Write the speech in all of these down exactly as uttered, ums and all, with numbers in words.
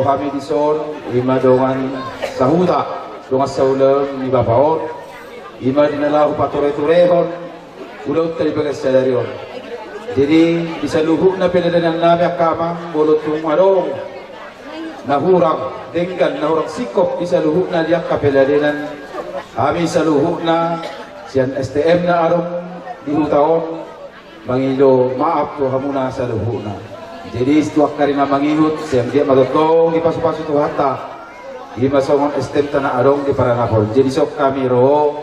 Hami dison, ima dongan sahuta, dongan saulaon ni bapa on, ima di na laho patureturehon ulaonta di bagas sadari on. Jadi, di saluhutna pe dadanannami angka amang, molo tung adong na hurang denggan, na hurang singkop di saluhutna di angka pe dadananami, hami saluhutna sian S T M na adong di huta on, mangido maaf tu hamuna saluhutna. Jadi, tu angka ari na mangihut, sai anggiat ma tongtong dipasupasu Tuhanta, ima songon S T M ta na adong di paranap on. Jadi, songon hami ro,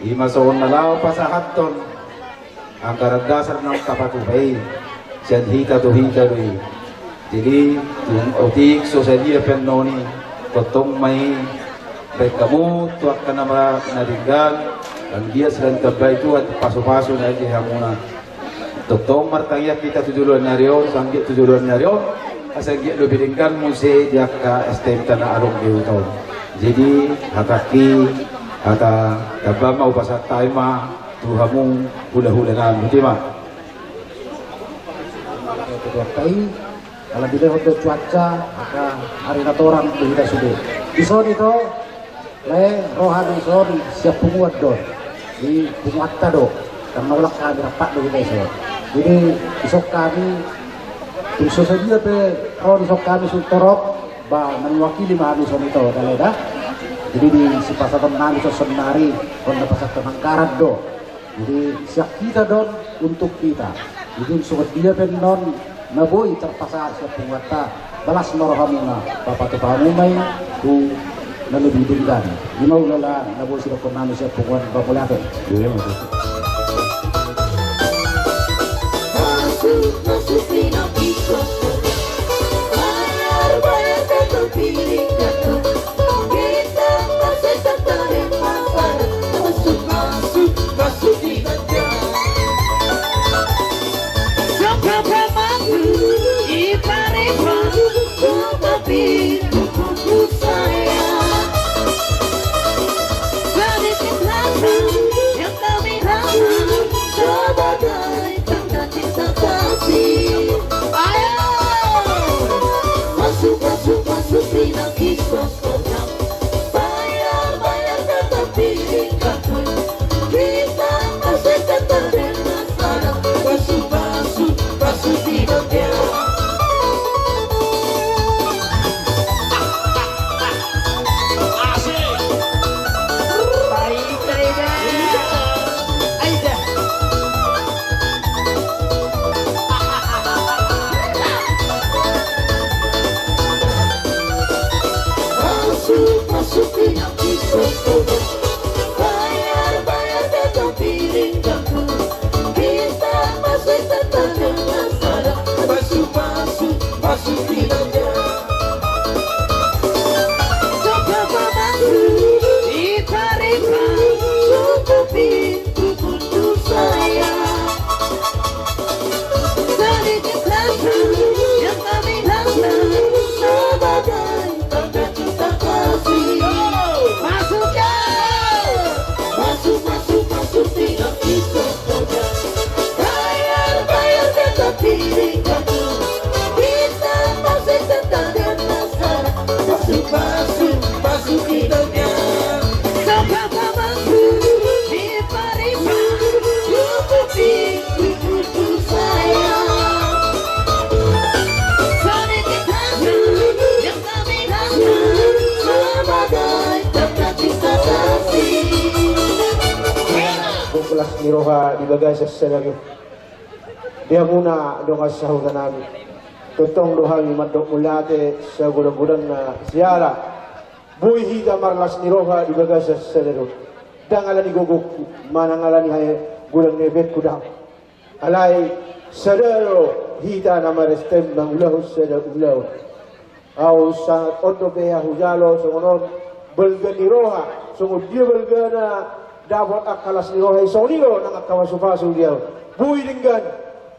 ima songon na laho pasahathon anggaran dasar naung tapatupa i, sian hita tu hita do i. Jadi, tung otik so sadia pe annon i, tongtong ma i, baen hamu tu angka na ma-, na denggan, anggiat selain tambai Tuhan pasupasu na di hamuna. Tongtong martangiang hita tu joloan ni ari on, sai anggiat tu joloan ni ari on, asa anggiat lobi denggan muse di angka S T M ta na adong di huta on. Jadi, hatangki, hata tamba ma hupasahat hami ma tu hamu hulahula nami, botima. Ketua P K I, ala dilehon do cuaca, angka ari na torang tu hita sude. Dison ito, lae, roha dison, sian punguan do. Di punguanta do. Karena ulang hami rap do hita dison. Jadi, dison hami, tung so sadia pe, ro dison hami sun torop, ba, mewakili ma hami dison ito, da lae da. Jadi, di sipasahaton nami dison sonari, on na pasahaton anggaran do. Jadi, sian hita do on untuk hita. Jadi, songon dia pe annon na boi tarpasahat sian punguanta, balas ma rohamuna, papatupa hamu ma i tu na lobi denggan. Ima ulaon na boi sidokkon nami sian punguan, ba mauliate. Iya, makasih. Masuk, masuk, pinang, pinang. Bayar, bayar, datang, piring, datang. Kita masih tertarik, masuk, masuk, masuk, tidak. Coba pemangku, ipar-ipar, coba pintu, pintu saya. Sedikit rasa yang kami rasa sebagai tanda cinta kasih. Ayo! Masuk, masuk, masuk, pinang, pinang. Bayar, bayar, datang, piring, datang. Kita masih tetap bermasalah. Basuh, basuh, basuh, tidak dia. Asik. Baik, baik, baik. Aida. Masuk, masuk, pinang, pinang. Bayar, bayar, datang, piring, datang. Kita masih tetap bermasalah. Basuh, basuh, basuh, tidak. Coba pemangku, ipar-ipar, cukupi. Untuk saya, sedikit rasa yang kami rasa sebagai tanda cinta kasih. Masuk, ya! Masuk, masuk, masuk, tidak bisa saja. Bayar, bayar, tetap diri kamu. Kita masih tetap bermasalah. Masuk, masuk, masuk, tidak, ya. Coba pemangku, ipar-ipar, cukupi, cukupi saya. Sedikit rasa yang kami rasa sebagai tanda cinta kasih. Las ni roha di bagasan sadari on. Di hamuna dongan sahuta nami, tongtong do hami mandok mauliate sagodang-godangna siala boi hita marlas ni roha di bagasan sadari on. Ndang ala ni gogongku manang ala ni hae godang ni ebengku, daong. Alai sada do hita na marestem mangulahon sada ulaon. Au sangat on dope hujalo songon on balga ni roha, songon dia balgana dapot angka las ni roha i, songon i do nang angka pasupasu di au. Boi denggan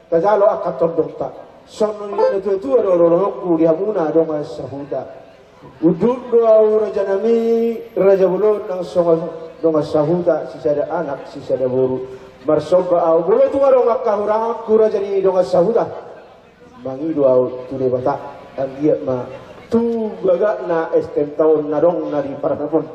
tajalo angka tondongta. Songon i na tua-tua do dohononku di hamuna dongan sahuta. Unduk do au raja nami, raja bolon nang songon dongan sahuta, sisada anak sisada boru. Marsomba au molo tung adong angka huranganku raja ni dongan sahuta. Mangido au tu Debata, anggiat ma Tu gagakna S T M taon na adong na di paratapan.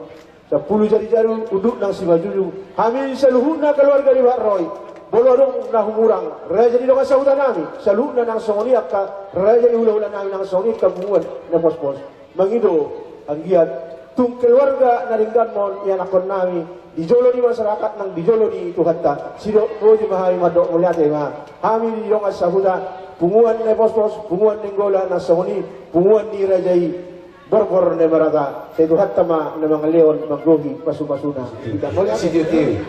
Sampulu jari-jari unduk nang simanjujung. Hami saluhutna keluarga ni Bahat Roy. Molo adong na humurang raja ni dongan sahuta nami, saluhutna nang songon i angka raja ni hula-hula nami nang songon i angka punguan na pospos. Mangido anggiat tung keluarga na denggan ma on ianakhon nami di jolo ni masyarakat nang di jolo ni Tuhanta. Sidok boju ma hami mandok mauliate ma hami di dongan sahuta, punguan na pospos, punguan Nainggolan nang songon i punguan ni raja i. Borgor na marata, sai Tuhanta ma na mangalehon manggohi pasu-pasuna. Sitio-tio.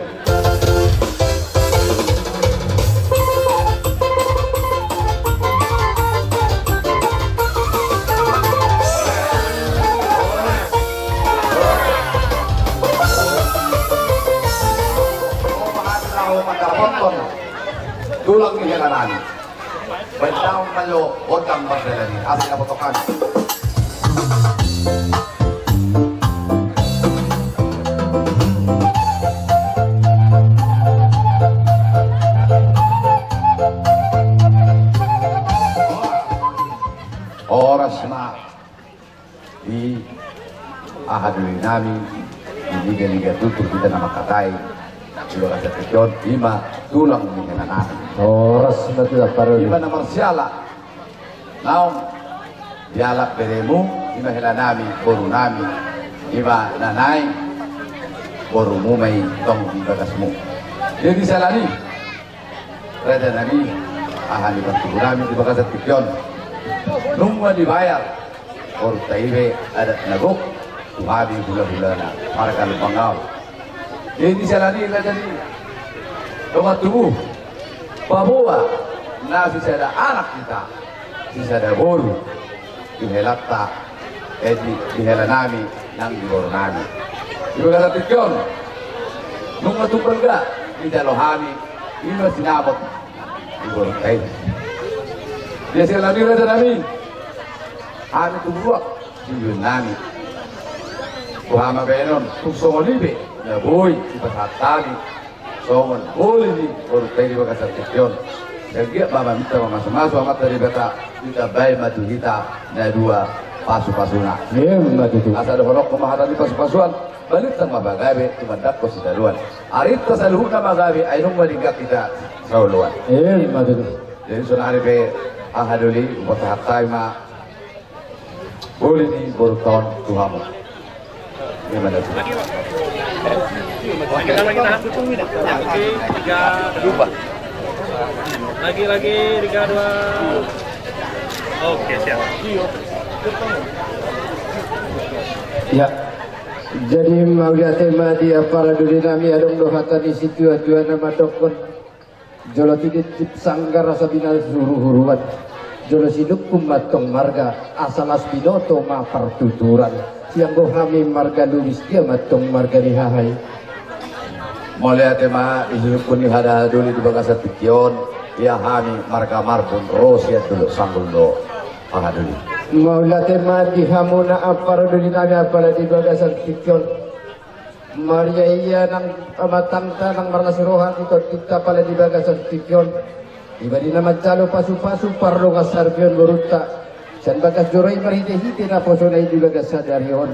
Tulang ni hela nami. Baen daong ma jo gondang mardalan i, asa dapotan. Horas ma. Di aha doli nami, di liga-liga tutur hita na mangkatai, di bagasan tingki on, i ma tulang ni hela nami. Horas ma tutu, Pak Rudi. I ma na marsiala naung dialap beremu, i ma hela nami, boru nami, i ma na naeng borumu ma i tong di bagasmu. Jadi siala ni i, raja nami, aha ni partubu nami di bagasan tingki on. Nunga dibayar borunta i be adat na gok tu hami hula-hulana marga Lumban Gaol. Jadi siala ni i, raja ni dongan tubu, paboa na sisada anak hita, sisada boru di helanta, eh, di, di hela nami nang di boru nami. Di bagasan tingki on, nunga tung balga dijalo hami, i ma sinamot di borunta i. Jadi siala ni i, raja nami, hami tung ruak di ujung nami. Boha ma baenon, tung songon i be na boi dipasahat hami songon holi ni borunta i di bagasan tingki on. Sai anggiat ma maminta mamasu-masu Amanta Debata, ditambai ma tu hita na dua pasu-pasuna. Emma tutu. Asa dohononku ma hata ni pasu-pasuan, balintang ma pagabe, tumandangkon sitadoan. Arinta saluhutna ma gabe, ai nunga denggan hita saoloan. Emma tutu. Jadi sonari pe aha doli, hupasahat hami ma holi ni borunta on tu hamu. Ima da tu. Lagi, lagi, tahan. Oke, tiga, dua. Lagi, lagi, tiga, dua. Oke, siap. Ya. Jadi mauliate ma di apala doli nami, adong do hata ni situa-tua na mandokkon. Jolo tinitip sanggar asa binahen huru-huruan. Jolo sinungkun ma antong marga asa las binoto ma partuturan. Sianggo hami marga Lubis dia ma antong marga ni haha i. Mauliate ma di sinungkun ni haha doli di bagasan tingki on. Ia hami marga Marbun ro sian Dolok Sanggul do haha doli. Mauliate ma di hamu na apala doli nami apala di bagasan tingki on. Maria ia nang amatangta nang marlas roha di tondinta apala di bagasan tingki on. Iba di na manjalo pasu-pasu pardongan saripeon borunta. Sian bagas joro i marhite-hite naposona i di bagas sadari on.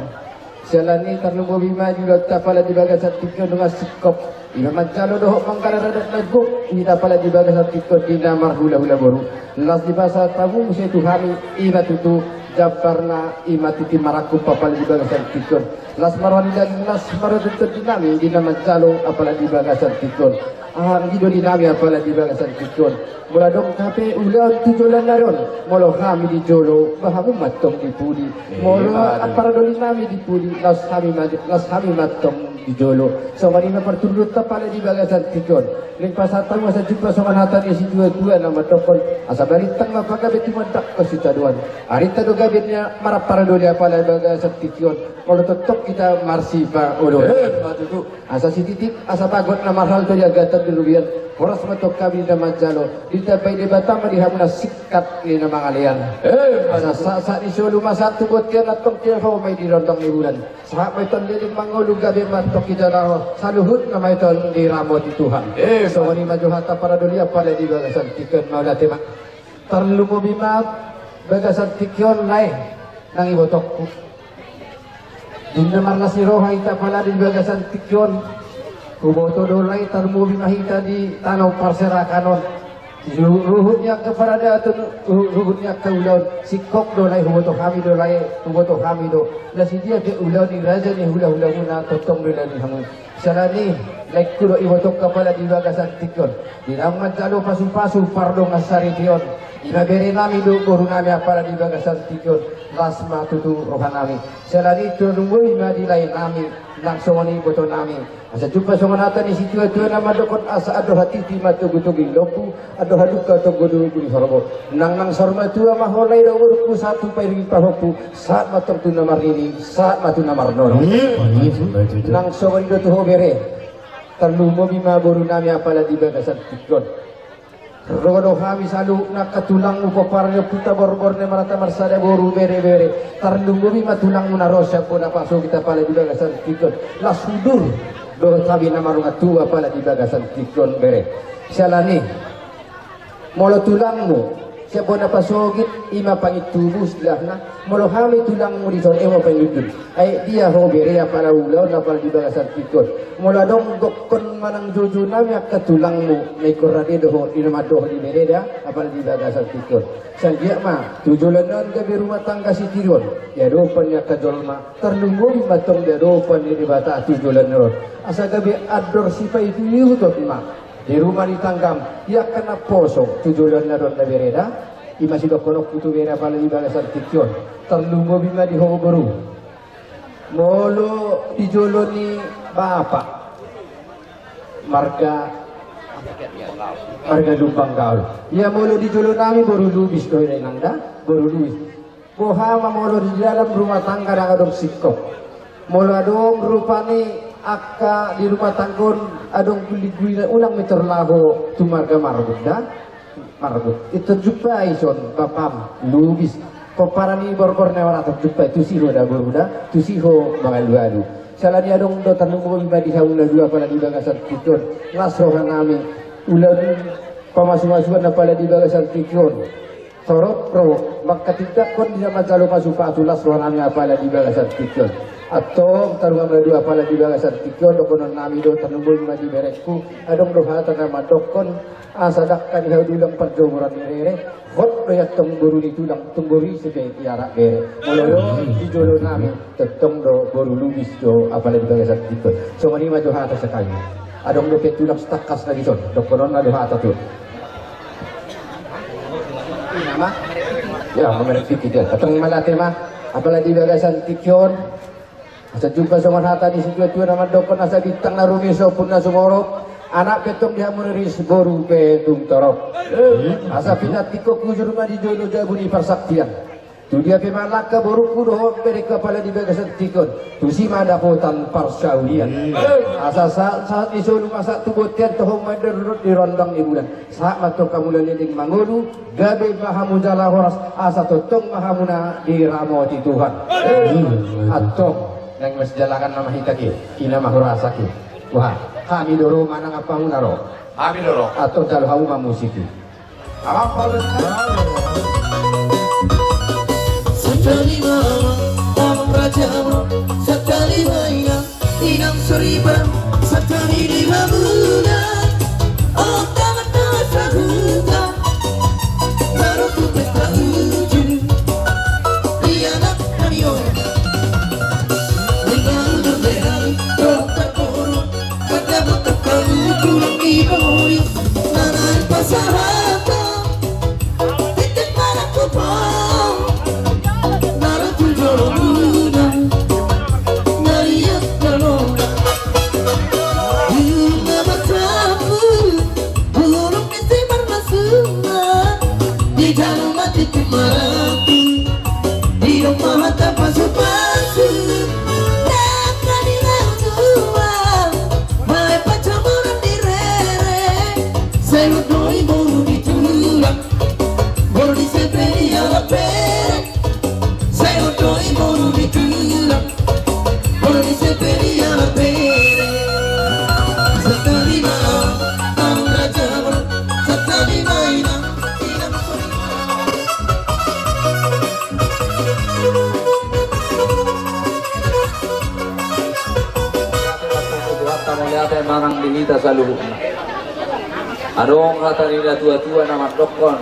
Siala ni i tarlumobi ma di ulaonta apala di bagasan tingki on nunga singkop. Iba manjalo dohot manggarar adat na gok hita apala di bagasan tingki on di na marhula-hula boru. Las dipasahat hamu muse tu hami, iba tutu jambarna, i ma tintin marangkup apala di bagasan tingki on. Las ma roha ni daging, las ma roha ni tondi nami di na manjalo apala di bagasan tingki on. Aha anggi doli nami apala di bagasan tingki on. Molo adong hape ulaon tu joloan ni ari on, molo hami di jolo, ba hamu ma antong di pudi. Molo apala doli nami di pudi, laos hami ma, laos hami ma antong di jolo. Songon i ma partuturanta apala di bagasan tingki on. Naeng pasahat hamu asa jumpa songon hata ni situa-tua na mandokkon, asa balintang ma pagabe tumandangkon sitadoan. Arinta do gabe na marapala doli apala di bagasan tingki on. Molo tongtong hita marsipaoloan. Emma tutu. Asa sititi, asa bagot na marhalto di agatan di rubian. Horas ma antong hami na manjalo. Ditambai Debata ma di hamu na singkat ni na mangalean. Emma tutu. Asa sahat-sahat ni solu ma sahat tu bontean, antong tiar ho ma i di rondang ni bulan. Sahat ma i antong leleng mangolu, gabe ma antong hita laho, saluhutna ma i antong diramoti Tuhan. Emma. Songon i ma jo hata apala doli apala di bagasan tingki on, mauliate ma. Tarlumobi ma bagasan tingki on lae. Nang ibotongku, di na marlas ni roha hita pala di bagasan tingki on. Huboto do lae, tarlumobi ma hita di tano parserahan on. Ruhut ni angka paradaton, ruhut ni angka ulaon, singkop do lae, huboto hami do lae, huboto hami do. Laos di dia pe ulaon ni raja ni hulahulamuna, tongtong do lae di hamu. Siala ni i, laengku dohot ibotongku apala di bagasan tingki on, di naung manjalo pasupasu pardongansaripeon, ima berenami dohot borunami apala di bagasan tingki on, las ma tutu rohanami. Siala ni i, tarlumobi ma di laenami, nang songon i ibotonami. Asa jumpa songon hata ni situatua na mandokkon, asa andor hatiti ma togutogu ni lombu, andor halumpang tonggodogu ni horbo. Nang, nang saur matua ma ho lae dohot borungku, sahat tu pairing pahompu, sahat ma tong tu na marnini, sahat ma tu na marnono. Nang songon i do tu ho bere, tarlumobi ma borunami apala di bagasan tingki on. Ro do hami saluhutna angka tulangmu, pomparan ni ompunta, borborna, marnata marsada boru, bere, bere. Tarlumobi ma tulangmu na ro sian bona pasogit apala di bagasan tingki on. Las hudur dohot hami na marnunga tua apala di bagasan tingki on bere. Siala ni i, molo tulangmu sian bona pasogit, ima pangintubus, silahna. Molo hami tulangmu dison, ima pangintundun. Ai dia ho bere apala ulaon apala di bagasan tingki on. Molo adong dokkon manang joujounami angka tulangmu, na ingkon rade do ho, i na mandok di bere da apala di bagasan tingki on. Sai anggiat ma tu joloan on gabe rumah tangga sitiruon di adopan ni angka jolma, tarlumobi ma tong di adopan ni Debata tu joloan on. Asa gabe andor sipaihutihuton ma di rumah ni tanggam, di angka naposo tu joloan na adong da bere da. Ima sidohononku tu bere apala di bagasan tingki on. Tarlumobi ma di ho boru. Molo di jolo ni bapa, marga, marga Lumban Gaol. Ia molo di jolonami boru Lubis do inang da, boru Lubis. Boha ma molo di dalam rumah tangga ndang adong singkop. Molo adong rupani angka di rumah tangga on adong guligulina, unang mitor laho tu marga Marbun da. Marbun. Intor jumpa i son bapam Lubis, pomparan ni borborna, unang tarjumpa i, tusi ho da boru da, tusi ho mangalualu. Siala ni i adong do tarlumobi ma di hamu na dua apala di bagasan tingki on. Las rohanami, ulaon pamasumasuon apala di bagasan tingki on. Torop ro manghatindanghon di na manjalo pasupasu, las rohanami apala di bagasan tingki on. Antong taruham na dua apala di bagasan tingki on, dohononnami do, tarlumobi ma di berengku. Adong do hata na mandokkon, asa dangka ni hau dulang parjogoran ni rere. Hot do i antong boru ni tulang, tung boru i sude i anak bere. Molo di jolonami tongtong do boru Lubis do apala di bagasan tingki on. Songon i ma jo hata sakali. Adong dope tulang sitangkas na dison, dohononna do hata tu. Ima ma. Ia, mamereng tingki dia. Antong mauliate ma apala di bagasan tingki on. Asa jumpa songon hata ni situatua na mandokkon, asa bintang na rumiris, ombun na sumorop, anak pe tong di hamu riris, boru pe tung torop. Asa pinantikhon hujur ma di jolo jabu ni parsaktian. Tu dia pe mangalangka borungku dohot berengku apala di bagasan tingki on, tusi ma dapotan parsaulian. Asa sahat, sahat ni solu ma sahat tu bontean, toho ma di rondang ni bulan. Sahat ma tong hamu leleng mangolu, gabe ma hamu jala horas, asa tongtong ma hamuna diramoti Tuhan. Antong, naeng masijalangan nama hita ke, ina ma hurasa ke. Wah, hami do ro manang ampamuna ro? Hami do ro. Antong jalo hamu ma musik i. Amang Paulus. Sandali ma amang, amang raja, sandali ma inang, inang soriban, sandali di hamuna. O taman-taman sahuta, baru ku pesta uju, rianak nanion. Dengan udur berang, roh terpuruk, kada butuh kamu pulang di bawah. Mana pasahabat. Titik mana ku pau, nara tu jolo muna, nariak jolo na. Bunga bercampur, burung misi marmasuma, di dalam hati ku meranti, di rumah hata pasu-pasu. Dangka ni laut tua, bae pacaburan di rere, sai ro do i boru di tulang. Boru ni Seperia la pere, sai ro do i boru ni tulang. Boru ni Seperia la pere. Sandali ma amang raja, sandali ma inang, inang soriban. Di hita saluhutna. Adong hata ni natuatua na mandokkon,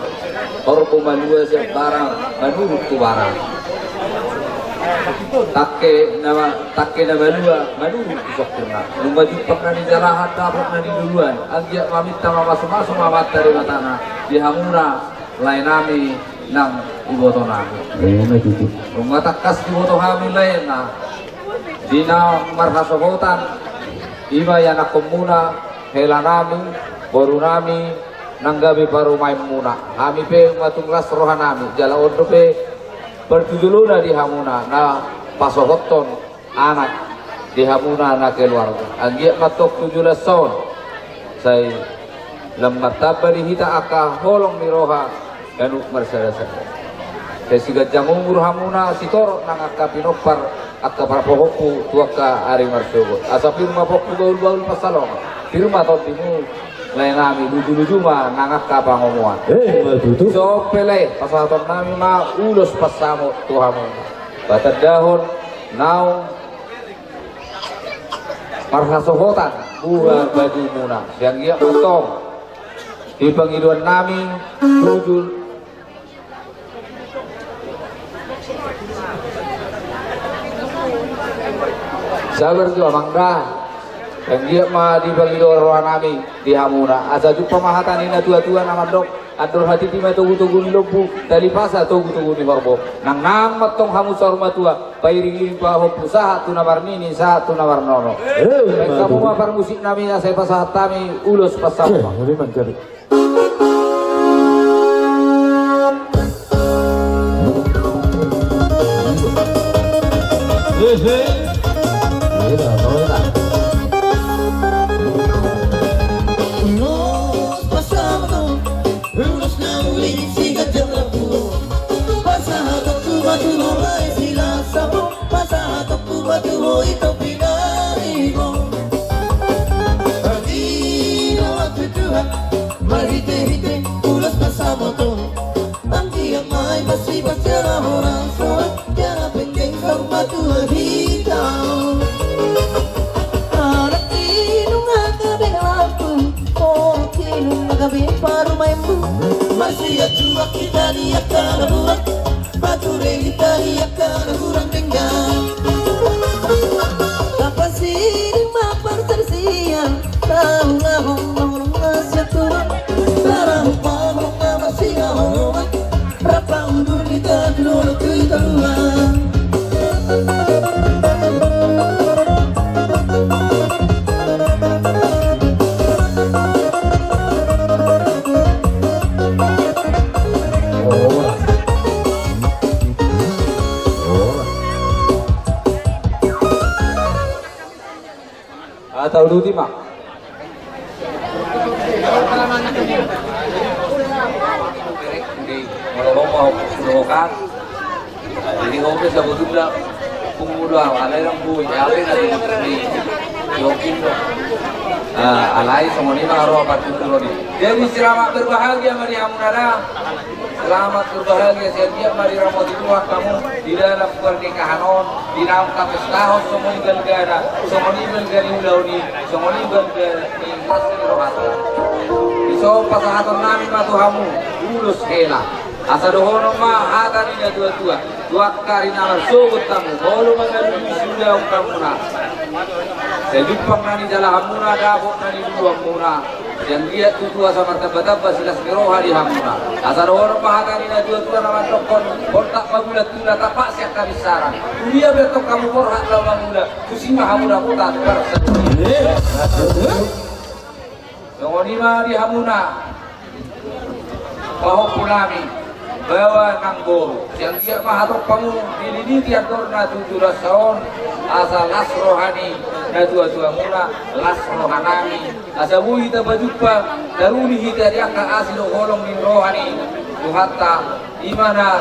horbo malua sian barang, manurut tu barang. Tangke na ma-, tangke na malua manurut tu songkirna. Nunga jumpang na nijalahan, dapot na niluluan. Anggiat ma minta mamasumasu ma amanta Debata na di hamuna laenami nang ibotonami. Nunga tangkas diboto hami lae na di na marhasohotan, i ma ianakkonmuna, helanami, borunami, nang gabe parumaenmuna. Hami pe nunga tung las rohanami, jala on dope partujolona di hamuna na pasohothon anak di hamuna na keluarga. Anggiat ma tong tu joloan on sai lam martamba di hita angka holong ni roha ganup marsadasada. Sai siganjang umur hamuna, sitorop nang angka pinompar, angka parpohompu tu angka ari marsogot. Asa pir ma pongki, bahulbahul pansalongan, pir ma tondimu laenami, lujuluju ma nang angka pangomoan. Emma tutu. Songon i pe lae, pasahatonnami ma ulos pansamot tu hamu. Patandahon naung marhasohotan buha bajumuna. Sai anggiat ma tong di pangidoannami tutu. Sabar jo amang da. Sai anggiat ma dipangido rohanami di hamuna. Asa jumpang ma hata ni natuatua na mandok, andor hatiti ma togutogu ni lombu, tali pasa togutogu ni horbo. Nangnang ma tong hamu saur matua, pairingiring pahompu, sahat tu na marnini, sahat tu na marnono. Emma tutu. Baen hamu ma parmusiknami, asa pasahat hami ulos pansamot. Ulos pansamot, ulos na uli siganjang lapu. Pasahatonku ma tu ho lae, silas hamu, pasahatonku ma tu ho, ito pinaribot. Pardidi ma tu Tuhan marhitehite ulos pansamot on. Anggiat ma i pasti pasti ala horas horas, jala penggeng saur matua hita. Anak i nunga gabe lapu, boru i nunga gabe parumaenmu. Marsiajuak hita di angka na buat, pature hita di angka na hurang denggan. Tapasiring ma parsalsian, taulahon ma holong na sian Tuhan. Tarahum ma holong na marsihaholongan, rap ma udur hita tu dolok tu toruan. Ah, tauduti ma. Jadi, molo ho ma, ho, ho kan. Jadi, ho pe sabotulna, pungu do au, alai nang boi, alai nang di, di, di, di, ah, alai songon i ma roha partuturon i. Jadi, selamat berbahagia ma di hamuna da. Selamat berbahagia, sai anggiat ma diramoti Tuhan hamu di dalam pernikahan on, di naung tapestahon songon i balgana, songon i balga ni ulaon i, songon i balga ni las ni rohanta. Dison pasahatonnami ma tu hamu ulos hela. Asa dohonon ma hata ni natuatua tu angka ari na marsogot hamu, molo mangalului siulaon hamuna, sai jumpang na nijalahanmuna, dapot na niluluanmuna. Sai anggiat tutu asa martambatamba silas ni roha di hamuna. Asa dohonon ma hata ni natuatua na mandokkon, bontak ma bulan tu na tampak sian habinsaran. Tudia pe antong hamu borhat laho mangula, tusi ma hamu dapotan parsaoran. Songon i ma di hamuna pahompunami, baoa nang boru. Sai anggiat ma hatop hamu dililiti andorna tu joloan on, asa las roha ni natuatuamuna, las rohanami. Asa boi hita pajumpa, taruli hita di angka asi dohot holong ni roha ni Tuhanta, i ma na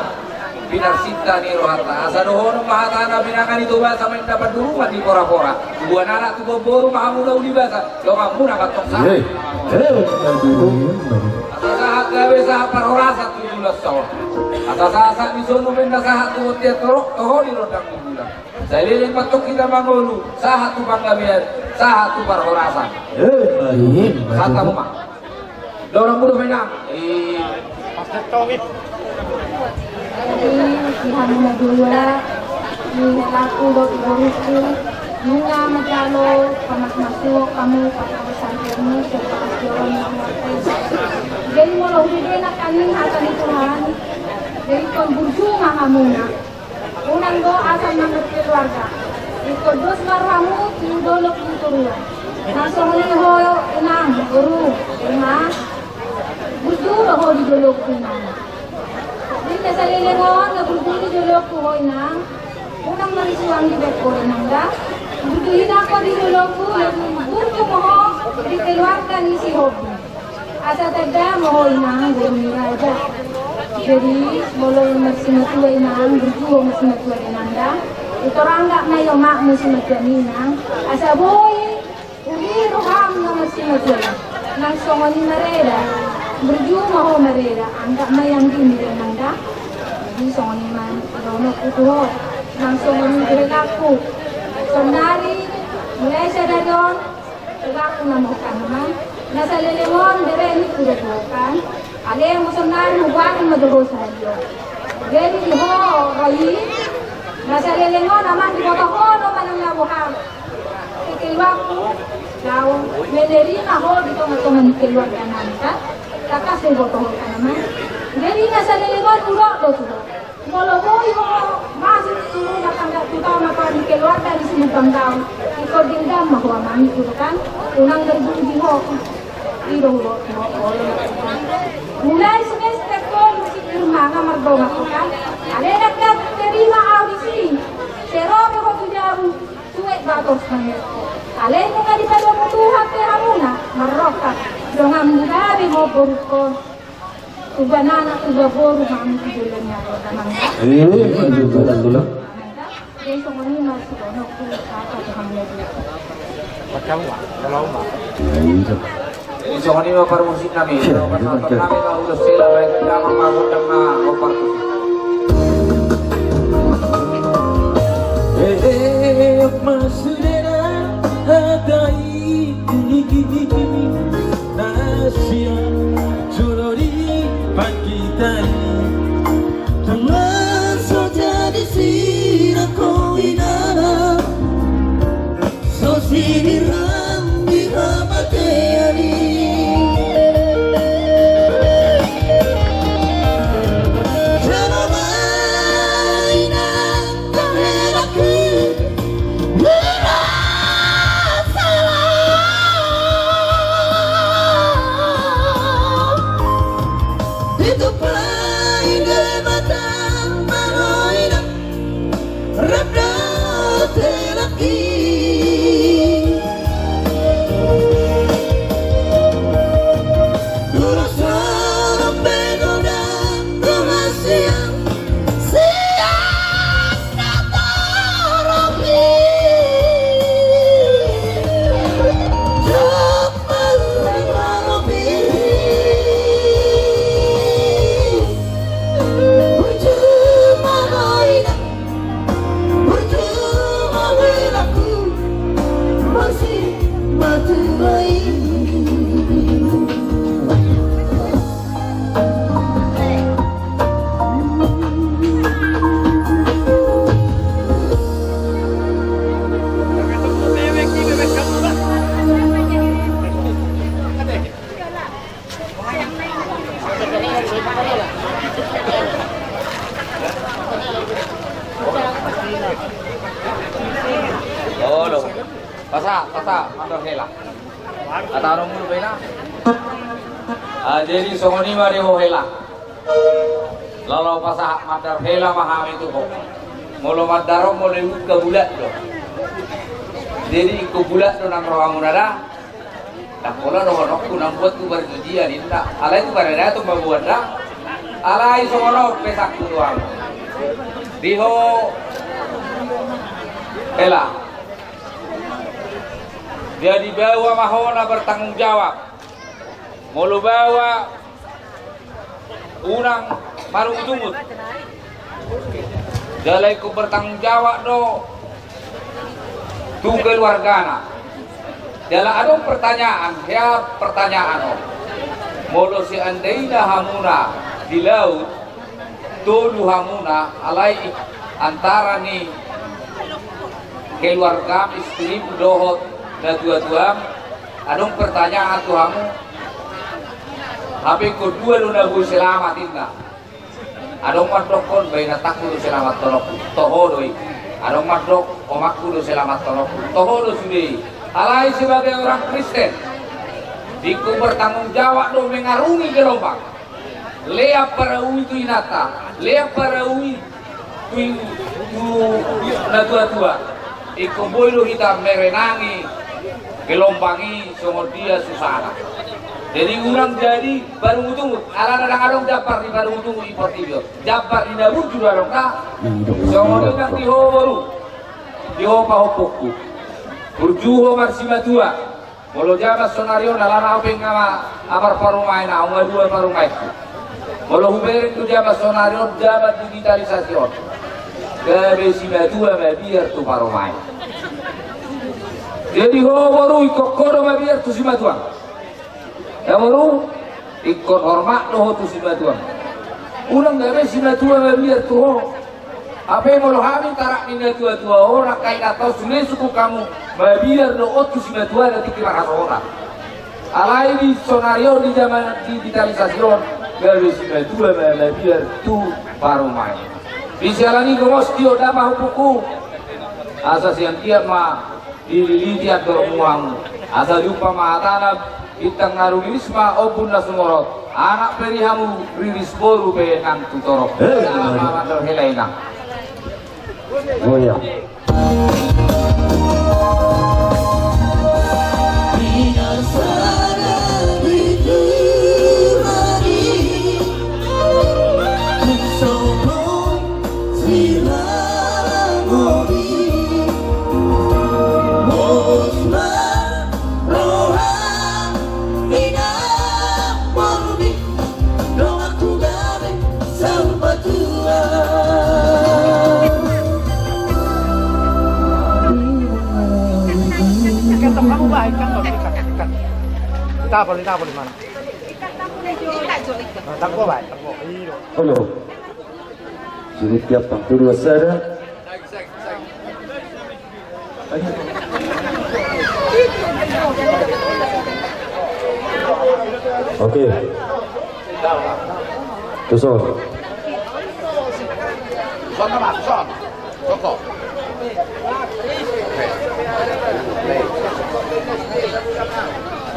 pinarsinta ni rohanta. Asa dohonon ma hatana: Pinangan ni tobasa ma inna pandurungan ni porapora. Tubuan anak tubuan boru ma hamu na uli basa, donganmuna ma antong sahat. Asa sahat Gabe sahat parhorasan tu bulan Saur. Asa sahat-sahat ni solu baen na sahat tu bontean torop, toho di rondang ni bulan. Saleleng ma antong hita mangolu, sahat tu panggabean, sahat tu parhorasan. Eh, baik. Sahat ma. Dorang muda main. Eh. Jadi, di hamu na dua, di helaku dohot di borungku, nunga manjalo pamas-masuon hamu, pakai santermu, serta kasih orang yang mengerti. Jadi, molo hubebean hami hata ni Tuhan, jadi ingkon burju ma hamuna. Unang do asal mangan keluarga. Ingkon dos ma rohamu tu dolok di Toruan. Nang songon i ho inang, boru, ima. Burju do ho di dolokku inang. Di na saleleng on, na burju di dolokku ho inang. Unang marisuang di bek ho inang da. Burju inang ho di dolokku, burju ma ho di keluarga ni si Hobi. Asa tanda ma ho inang boru ni raja. Jadi, molo marsimatua inang, burju ho marsimatua inang da. Itor anggap ma i omakmu simatua inang. Asa boi uli roham na marsimatua. Nang songon i ma reda. Burju ma ho ma reda. Anggap ma i anggim inang da. Jadi songon i ma dohononku tu ho. Nang songon i ma helaku. Saonari, mulai sadari on, Tegakku na mungkang ma, na saleleng on bere ni kuda bukan. Ale musim nari hubuan ma doho sadio. Jadi di ho ro i, na saleleng on amang diboto ho do manang na boha. Kekeluarku, kau menerima ho di tonga-tonga ni keluarga nami kan. Takas diboto ho kan amang. Jadi na saleleng on ulok do tu ho. Molo boi ho masuk tu rumah tangga, terutama tu keluarga di sini bangkau. Iko dendam ma ho amang itu kan. Unang berbudi ho. Ido ho, ho, ho. Mulai semester tolu si Irma na mardongan ho kan. Ale dakdanak terima au di sini. Serobe ho tu jabu. Suek batos mangerti. Ale nunga dipadomu Tuhan pe hamuna. Marroha. Dongan muda be ho borukon. Tuba nana, tuba boru, hami tu jolo ni amang da. Eh, betul, betul. Jadi songon i ma sidohononku, sapa tu hami lagi. Jadi songon i ma parmusik nami, parmusik nami, ma ulos sela baik, damang ma gondang na, parmusik. Eh, eh, masudena hata i. Na sian jolo di pangkitai. Teman so jadi sinangkon inang. So sinirang di hamatean i. Jalo ma inang. Olo. Pasa, pasa, mandor hela. Hata romo lu bena. Ah, jadi songon i ma di ho hela. Laho pasahat mandar hela ma hami tu ho. Molo mandar on molo i buka bulat do. Jadi ingkon bulat do nang rohamuna da. Ndang pola dohononku nang buat tu parjujian inda. Alai tu paradaton ma buat da. Alai songon on pe sangku tu hamu. Di ho hela. Jadi baoa ma ho na bertanggung jawab. Molo baoa Unang marungutungut. Jala ingkon bertanggung jawab do tu keluargana. Jala adong pertanyaan, hea pertanyaan on. Molo seandaina hamuna di laut, tolu hamuna, alai antara ni keluargam, istrimu dohot natuatuam, adong pertanyaan tu hamu. Hape ingkon dua do na boi selamat, inna. Adong mandok, on bainantangku do selamatkononku, toho do i. Adong mandok, omakku do selamatkononku, toho do sude i. Alai sebagai orang Kristen, ingkon bertanggung jawab do mengarungi gelombang. Lean parau i tu inanta, lean parau i tu, tu natuatua. Ingkon boi do hita merenangi gelombang i songon dia susana. Jadi unang jadi parungutungut, alana ndang adong jambar ni parungutungut di portibi on. Jambar ni na burju do adong, na. Songon i nang di ho boru, di ho pahompungku. Burju ho marsimatua. Molo jaman sonari on, alana au pe nga ma-, amar parumaen, au nga dua parumaenku. Molo hubereng tu jaman sonari on, jaman digitalisasi on, gabe simatua mabiar tu parumaen. Jadi ho boru, ingkon ho do mabiar tu simatuam. Ya boru, ingkon hormat do ho tu simatuam. Unang gabe simatua mabiar tu ho. Hape molo hami tarak ni natuatua on, angka inanta on, sude sungkun hamu, mabiar do on tu simatuana tingki marhasohotan. Alai di sonari on, di jaman digitalisasi on, gabe simatua ma mabiar tu parumaen. Di siala ni i, gomos tio da pahompungku, asa sian dia ma dililiti andormu hamu. Asa diupa ma hatana: Bintang na rumiris ma ombun na sumorot, anak pe ni hamu riris, boru pe nang tu torop. Eh, selamat mandok hela inang. Oh, iya. Ikan tembang, bah, ikan, bah, ikan, ikan. Ditapol, ditapol di mana? Nah, tangko, bah, tangko. Iyo. Halo. Sini tiap tangko dua sada. Oke. Tuson. Son, Mas, son. Soko.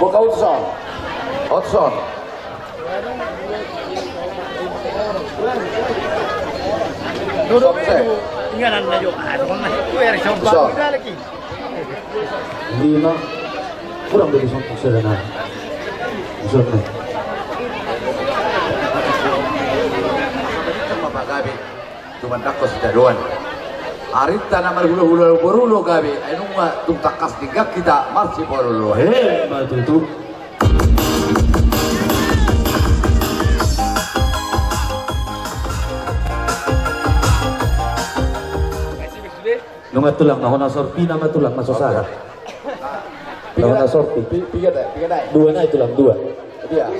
Boka Hudson. Hudson. Duduk. Inganan na jo. Ah, sombong. Hudson. Lima. Kurang dari sombong sederhana. Hudson. Cuma Pak Gabe. Tumandangkon sitadoan. Arinta na marhulahula boru do gabe, ai nunga tung tangkas denggan hita marsipalolo. He, ma tutu. Nunga tulang, na hona sorpi nama tulang, masosaha. Piga na sorpi? Pi-, piga da, piga da. Dua na i tulang, dua. Iya. Eh. Eh.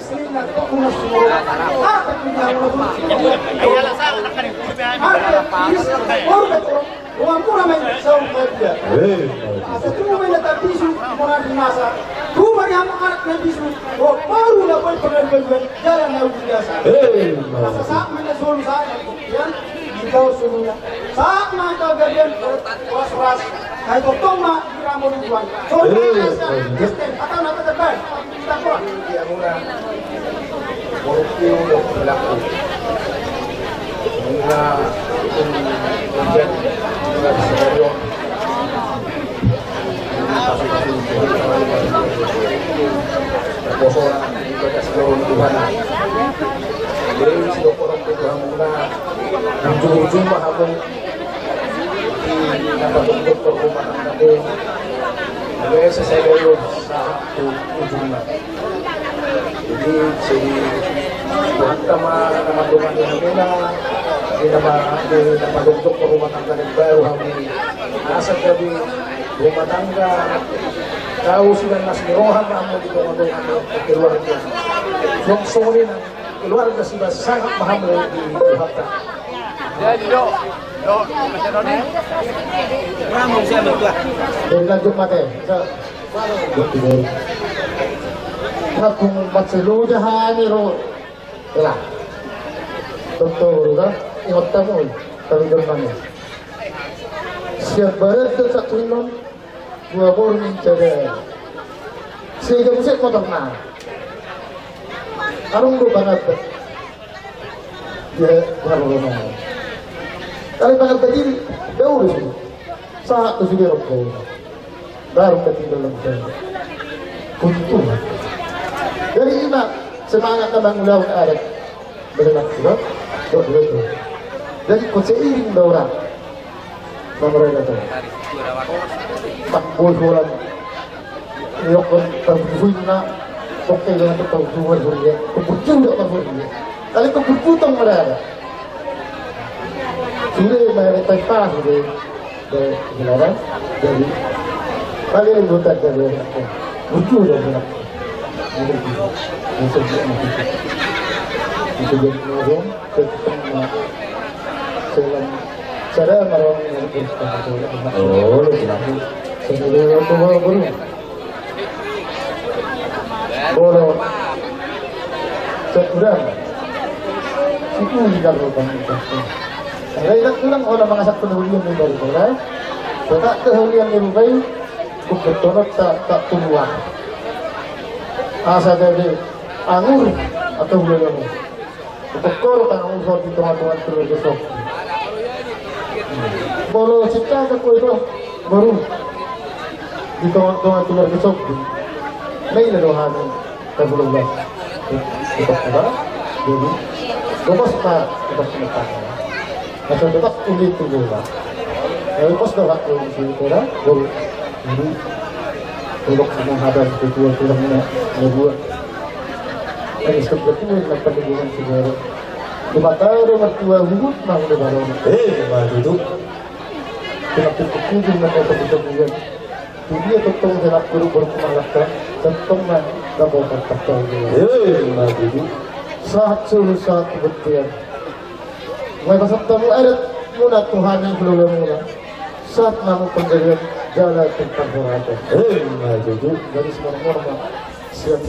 Sahat ma angka gabean, horas-horas. Ai tongtong ma di ramo di tuan. Songon i ma sian Kristen, hata na terbaik. Kita kurang. Dia murah. Korupsi udah berlaku. Murah itu hujan, murah di Singaraja. Kasus-kasus perkosaan, ibadah seluruh Tuhan. Jadi, sudah orang berdoa murah. Ujung-ujung mah aku di dapat dokter rumah tangga. Jadi, selesai dari saat itu ujungnya. Jadi, jadi, Tuhan ma na mandongani hamuna, di na ma-, di na madokdok rumah tangga na baru hami. Asa jadi rumah tangga tau sian las ni roha ma hamu di tonga-tonga ni keluarga. Suang songon i nang keluarga, sian las ni roha ma hamu di Tuhanta. Jadi do, do, masih do ni. Jadi lanjut mate. Sa-, Nangkung marsiloja hami ro. Lah. Tontu ro da, ingot hamu, talu Jerman i. Sian barat do satu inon, dua borngin sada. Sehingga musik motor na. Arung do pangabat. Ia, baru lo mau. Kalau pangabat diri, jauh di sini. Sahat tu sini rokok. Baru ketinggalan jauh. Untung. Jadi ima semangat na mangulahon adat. Berenang sudah, dok berenang. Jadi kau seiring do orang. Namorena tu. Pak bos orang. Iok kan tahu buina. Oke, jangan tahu buina. Kebutuhan tak tahu buina. Tapi kebutuhan mereka. Sudah mereka tak tahu deh. Dari Semarang, dari kalian anggota dari anaknya. Lucu dari anaknya. Ini gitu. Langsung dia gitu. Itu dia ngomong, kita sama salam. Salam orang yang berkata. Oh, lu bilang. Saya dari orang tua, bro. Molo sakurang situ di dalam lubang itu. Alai ndang kurang olo mangasahon hurian ni baru ora. Tetap tu hurian ni rubai. Kumpul tonot tak tak keluar. Asa jadi anggur atau bulan. Pokok tangan usah di tonga-tonga keluarga Sob. Molo cinta ke kue do, baru di tonga-tonga keluarga Sob. Nai na do hami, ka belum lah. Tetap ada, jadi, gomos ma, tetap cinta. Masa tetap uli tu bola. Tapi pas dah waktu di sini, baru. Jadi, untuk sama ada ketua-ketua, ya, buat. Jadi, seperti itu, dapat dukungan segala. Di mata ada mertua huhut, mau di balon. Eh, maju tu. Kena pukul-pukul, kena pukul-pukul. Jadi, ya, tong-tong, kena guru-guru kemalakkan. Tong-tong, man, tak mau tak tahu. Eh, maju tu. Sahat sulu, sahat kebentian. Nunga pasahat hamu adat muna tu hami hulahula muna. Sahat ma hamu panggalian jala tu parhorasan. Eh, maju tu. Jadi semangat-mangat ma. Siap.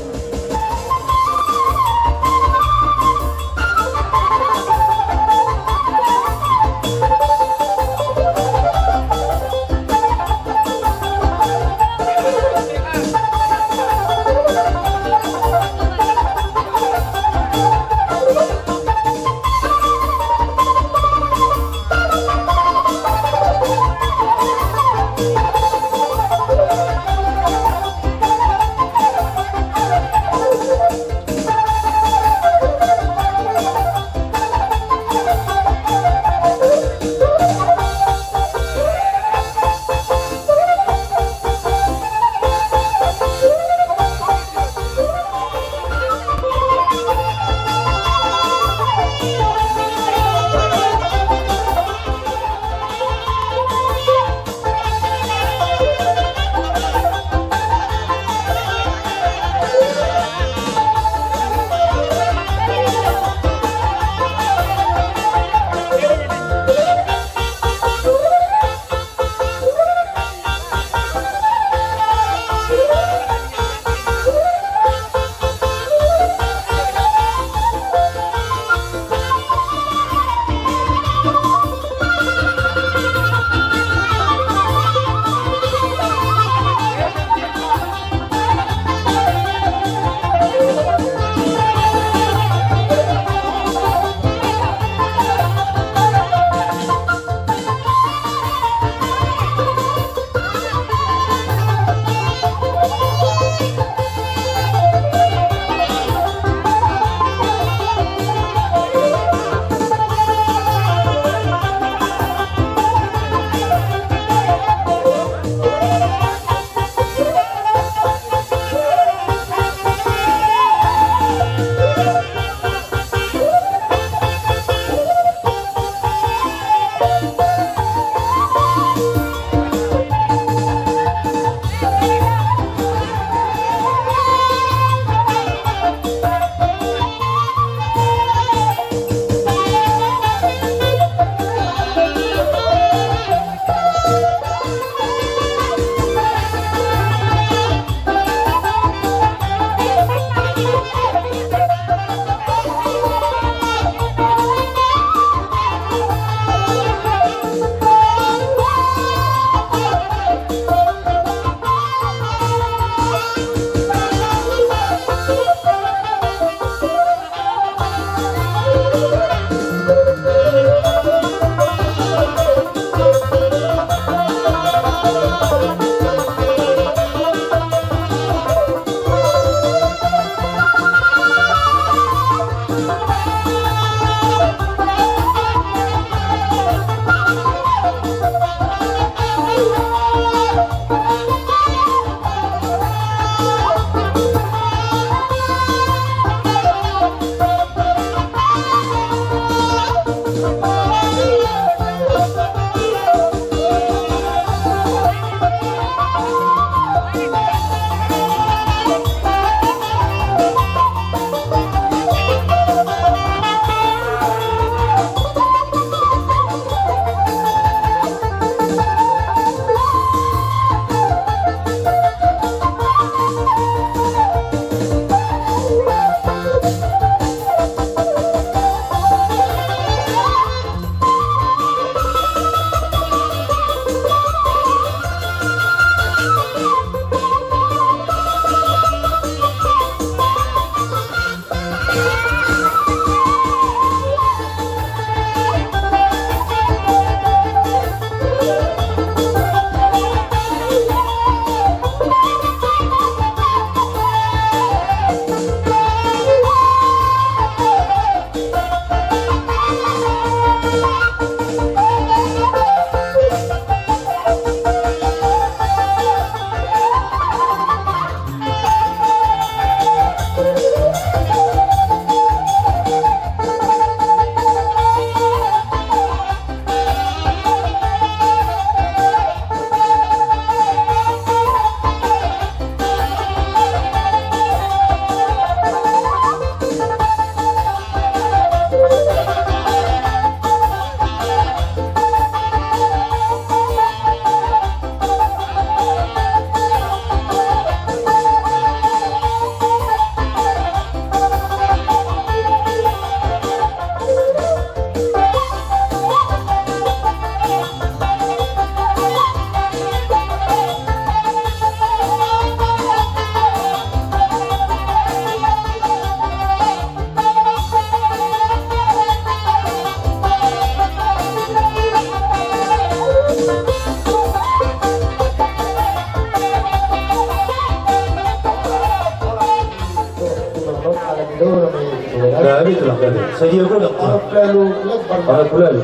Jadi aku dah. Onom pulu ualu lembar. Onom pulu ualu.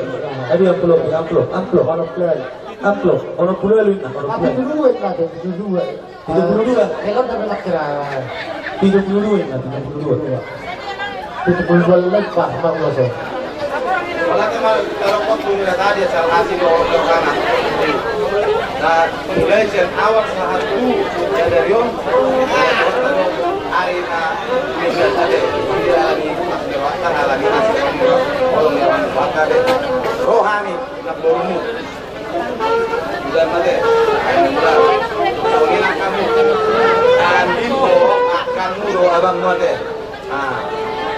Tadi amplop, amplop, amplop. Onom pulu ualu. Amplop, onom pulu ualu, nah, onom pulu ualu. Pitu pulu dua, nah, pitu pulu dua. Pitu pulu dua. Kalau tak pernah kira. Pitu pulu dua, nah, pitu pulu dua. Pitu pulu dua lembar, Pak Kuaso. Kalau teman, kalau kau punya tadi asal hasil orang sana. Nah, mulai sian awal sahat tu sadari on, hari na, ini tadi, dia lagi, alani masih, kalau memang pakai deh. Rohani, nak borumu. Sudah mate. Ayo, mula. Songon i nang hamu. Andin do, angkangmu do, abangmu ate. Ah,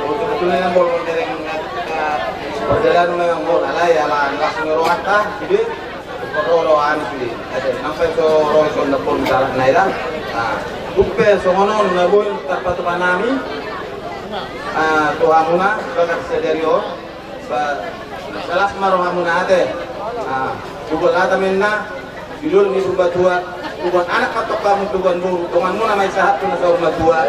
oh, sebetulna nang boru dereng, eh, perjalanan memang boru, alai ala langsung rohanta, jadi, perlu rohani, jadi. Ate, sampai so roh so ndapon misalna i da. Ah, tung pe songon on na boi tarpatupa nami. Ah, tu hamuna, bagas sadari on. Ba, las ma rohamuna ate. Ah, tugon lata menna, sidol ni Purbatua, tugon anak ma tong hamu, tugon boru, donganmuna ma i sahat tu na saur matua.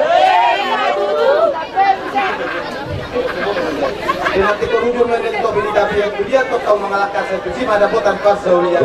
Di na tingki on ujur ma i, di topi ni tapian, tu dia tong hamu mangalangka, sai tusi ma dapotan parsaulian.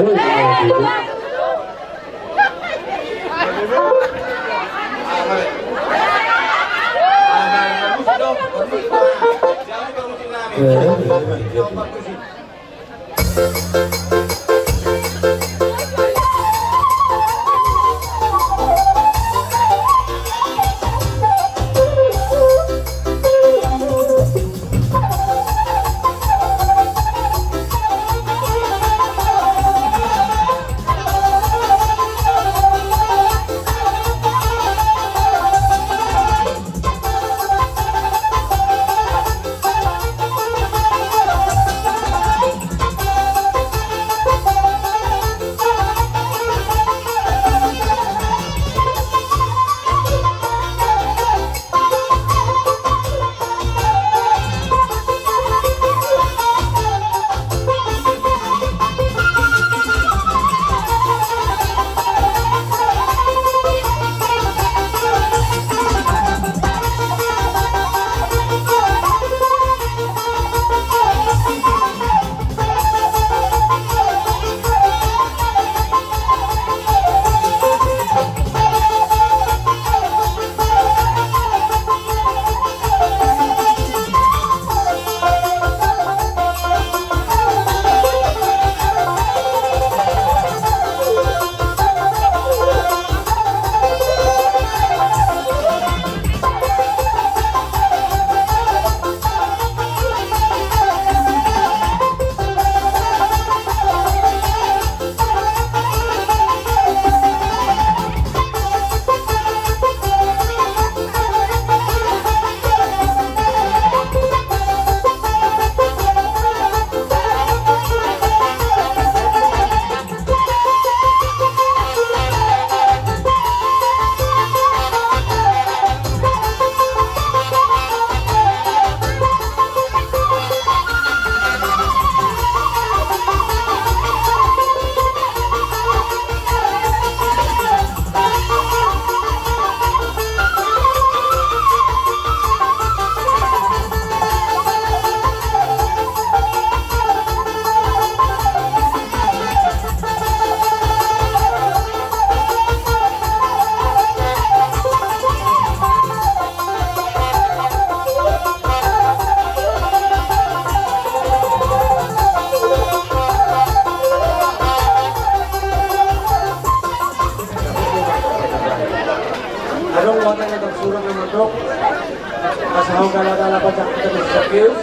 Adong wata na tarsurat na mandok, asa ho galagala pacak kita di Sakeus,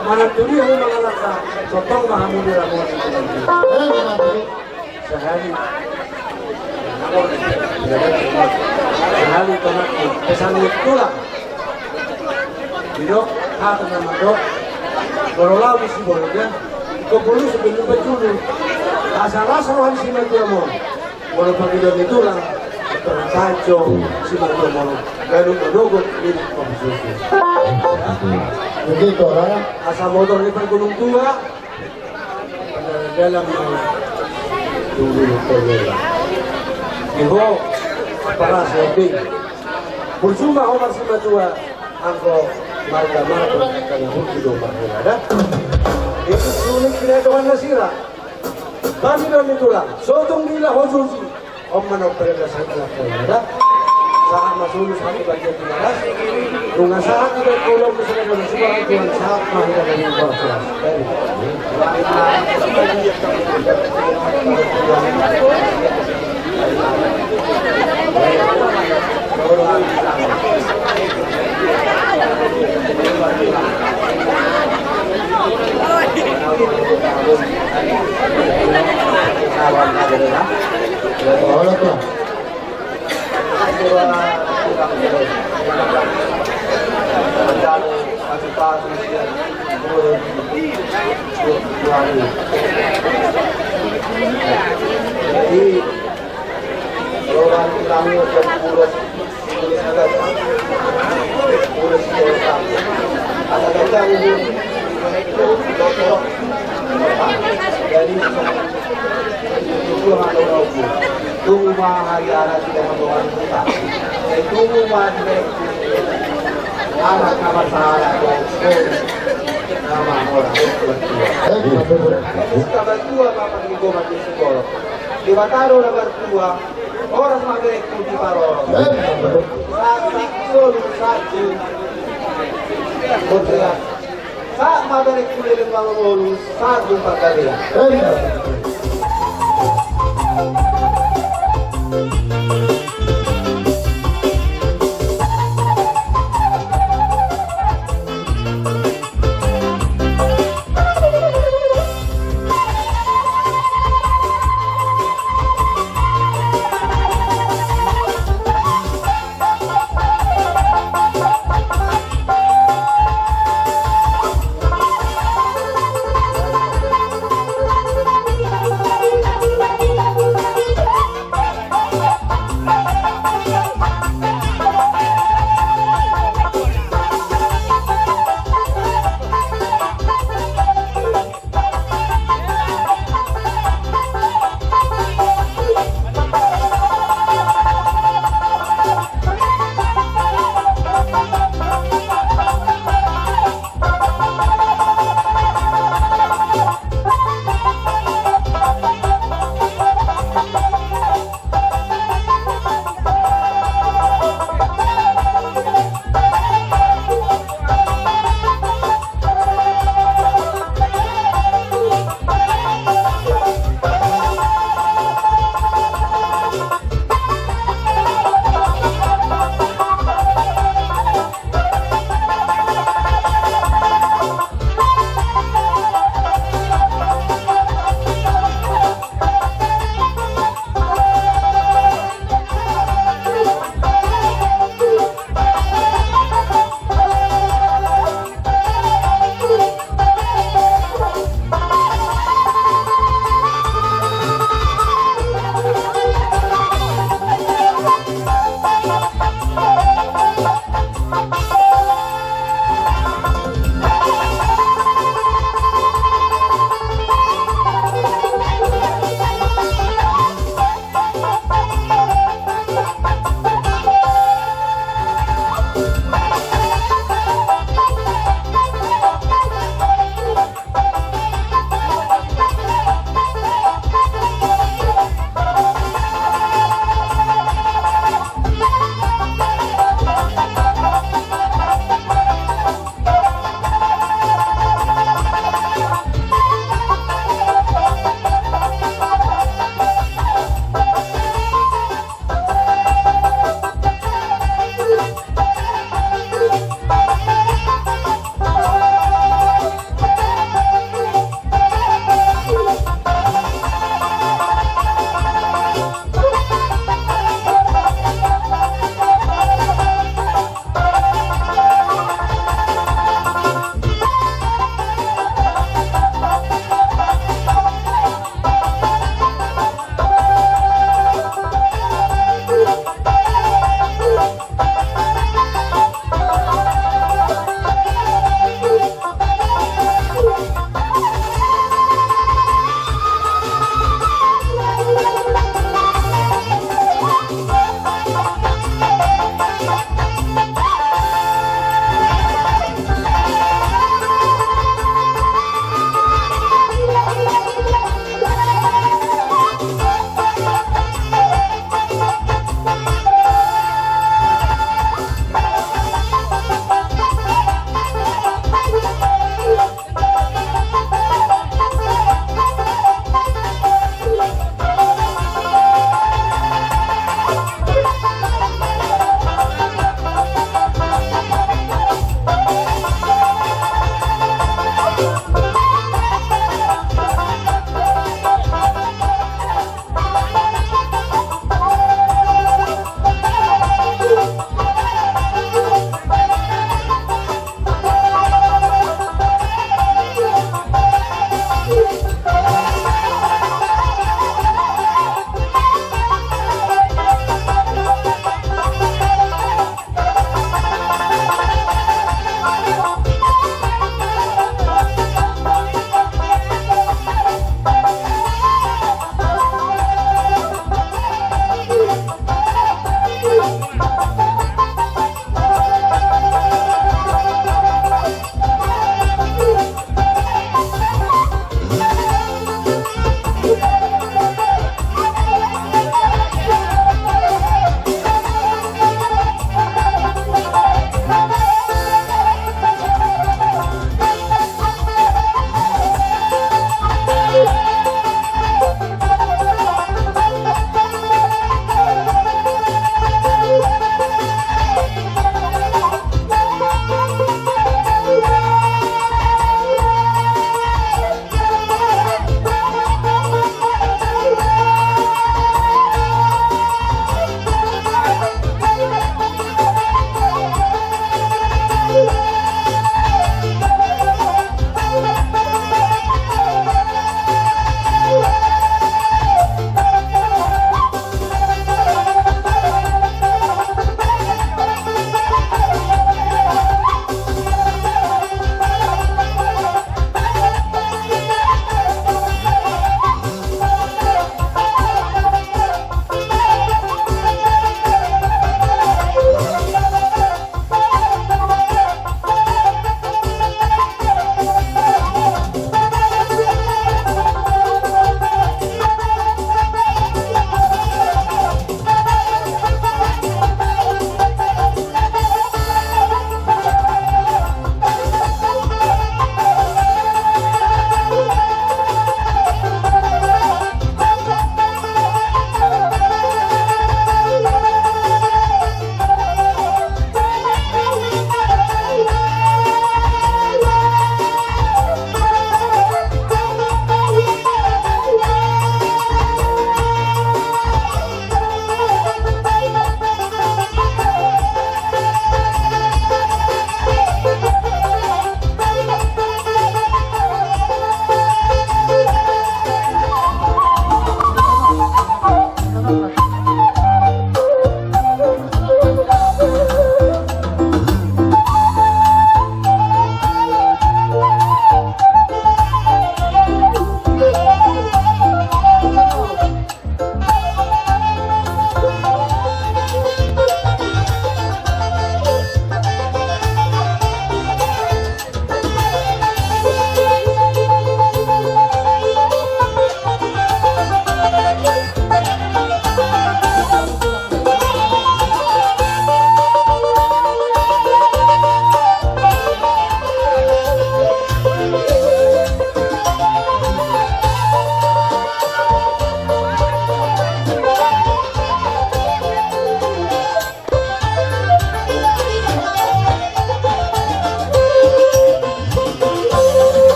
manang tu dia ho mangalangka, tongtong ma hamu di ramuan itu. Sahali. Sahali tonakku, pesan ni tulang. Didok, hata na mandok, molo laho di sibolga, ingkon bolus pe lupa julu. Asa las roha ni simatuam on. Molo pangidoan ni tulang, terpaco simatuam on. Ganup manogot, ganup mamasusu. Begitu, ha? Asa motor ni pargunung tua. Dalam dulu pemela. Iho, paras lebih. Burju ma ho marsimatua, anggo Marga-marga na hutudon marga na da. Itu sulit kira doan nasira. Bani bani tulang, sotung dila hosusi. Om manok perda sakna kaya da. Sahat ma solu sahat bagian tiga belas. Nunga sahat tiga puluh ke sana dalam suara Tuhan sahat ma hingga dari empat belas. Jadi, kalau orang bilang udah pulas, pulas agak, pulas agak, agak jauh. Jadi, itu hal orang. Tunggu ma hari-hari tidak mau orang buka. Tunggu ma hari-hari. Anak nama salah, bos. Nama orang tua. Kabar tua, bapak di goma di sekolah. Di Bataro na bertua, orang mageku di Paroro. Saksi solu satu. Saat mageku leleng Paroro, satu pagarian.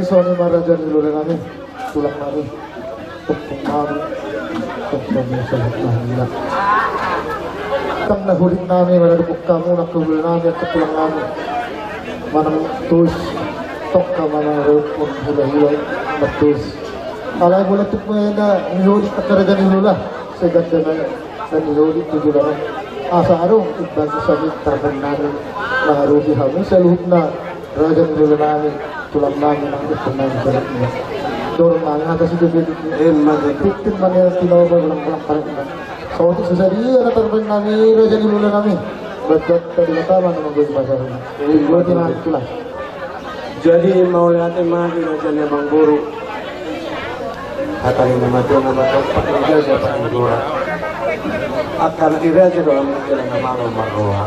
Songon i ma raja ni lola nami, tulang nami, ompung nami, ompung nami, sahabat nami. Tang na hurit nami, mana dukung hamu, na hurit nami, angka tulang nami. Manang tus, tongka manang rukun, hula-hula, matus. Alai bola tuk mena, ni hurit angka raja ni lola, seganda nami. Dan diholi tu joloan. Asa adong imbaga sangin tarban nami mangarupi hamu saluhutna, raja ni lola nami, tulang nami, nang ompung nami saluhutna. Dorong nami hata sude belut ni. Emma tutu. Tintin manel tinawa balang-balang parek nami. Saotik sasadia na tarban nami, raja ni lola nami. Batua tadi mata mana manggoi pasar. Emma tutu. Itulah. Jadi mauliate ma di raja ni amangboru. Hata ni na matua na matua, raja paling gora. Angka na di raja do amu jala na malo marroha.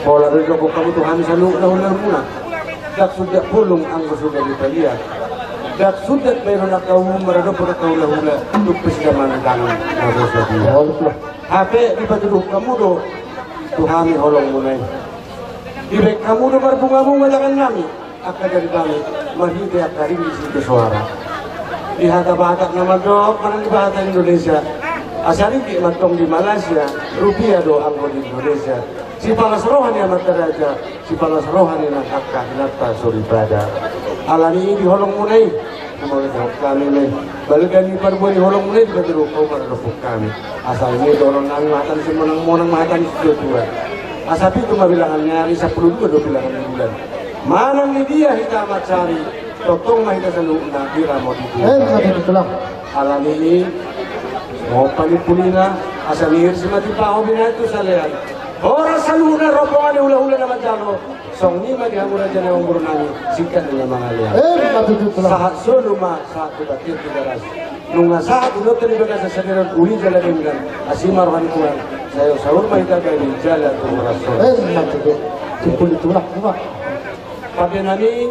Pola do didok hamu tu hami saluhutna hulahula muna. Ndang suda pulung anggo suda dipaliat. Ndang suda baenon angka uhum maradophon angka hulahula. Tung pe sida manang na so sadia. Hape dipatuduhon hamu do tu hami holong muna i. Dibaen hamu do marbunga-bunga tangan nami, angka jari nami, marhite angka ringgit sitio soara. Di hata Batak na mandok, manang di bahasa Indonesia, asa ringgit ma antong di Malaysia, rupiah do anggo di Indonesia. Sipalas roha ni amanta raja, sipalas roha ni nang angka inanta soripada. Alani i di holong muna i, Mauliate hami ma i. Balga ni parbue ni holong muna i, dipatuduhon hamu maradophon hami. Asa i ma dohonon nami, ma hata ni simonang-monang, ma hata ni situatua. Asa pitu ma bilangan ni ari, sampulu dua do bilangan ni bulan. Manang di dia hita mansari, tongtong ma hita saluhutna diramoti Tuhan. Emma tutu, tulang. Alani i, mohon panimpulina, asa nihir simanjujung, paho binahen tu salean. Horas saluhutna rombongan ni hulahula na manjalo. Songon i ma di hamu raja ni amangboru nami, singkat ni na mangalean. Emma tutu, tulang. Sahat solu ma, sahat tu Batu Tigaras. Nunga sahat tu Dondon di bagasan sadari on, uli jala denggan, asi ma roha ni Tuhan, saur-saur ma hita gabe jala tumangkas. Emma tutu. Simpul i, tulang, tulang. Pande nami,